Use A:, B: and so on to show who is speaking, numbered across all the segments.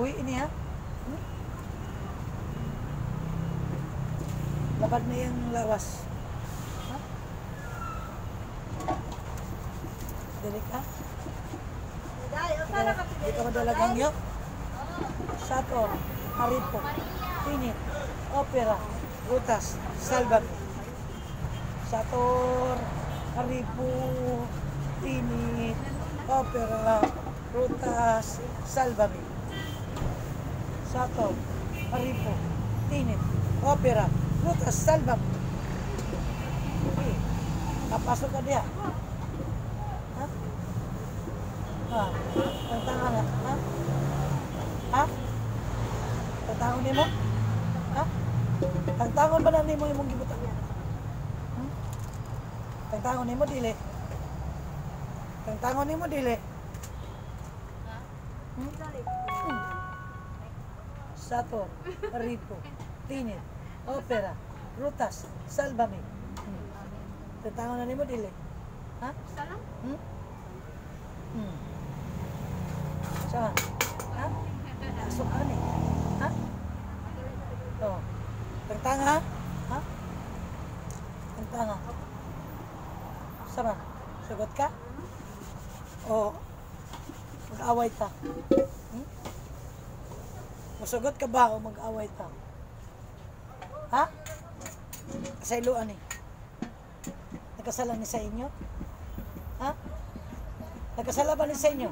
A: Buhi ini ha? Hmm? Labad na yung lawas. Ha? Dili ka? Di ka madala gangyo? Sator, Haripo, Tinit, Opera, Rutas, Salvame. Sator, Haripo, Tinit, Opera, Rutas, Salvame. Sator, Haripo, Tinit, Opera, Rutas, Salvame. Okay. Papasok ka diha. Ha? Ha? Tangtangan na. Ha? Ha? Tangtangon nimo? Ha? Tangtangon ba na nimo imong gibutang? Hmm? Tangtangon nimo dili. Tangtangon nimo dili. Hmm? Hmm. Sator, Ripo, Tinit, Opera, Rutas, Salvame. Tangtangon na nimo dili. Ha? Hmm? Hmm. Saan? Ha? Pasok ka ni. Ha? Oh. Tangtanga? Ha? Tangtanga. Sama. Sagot ka? O mag-away ta? Hmm? Musagot ka ba o mag-away ta? Ha? Sa iluan eh. Nagkasala ni sa inyo? Ha? Nagkasala ba ni sa inyo?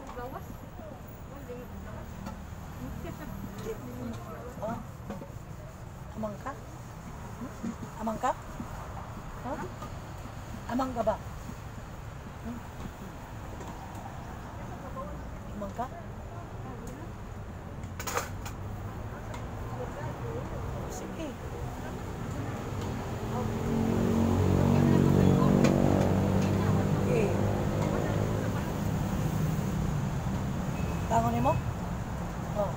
A: Ha? Amang ka? Hmm? Amang ka? Ha? Amang ka ba? Hmm? Amang ka? Sige. Okay. Tangon nimo? Oh.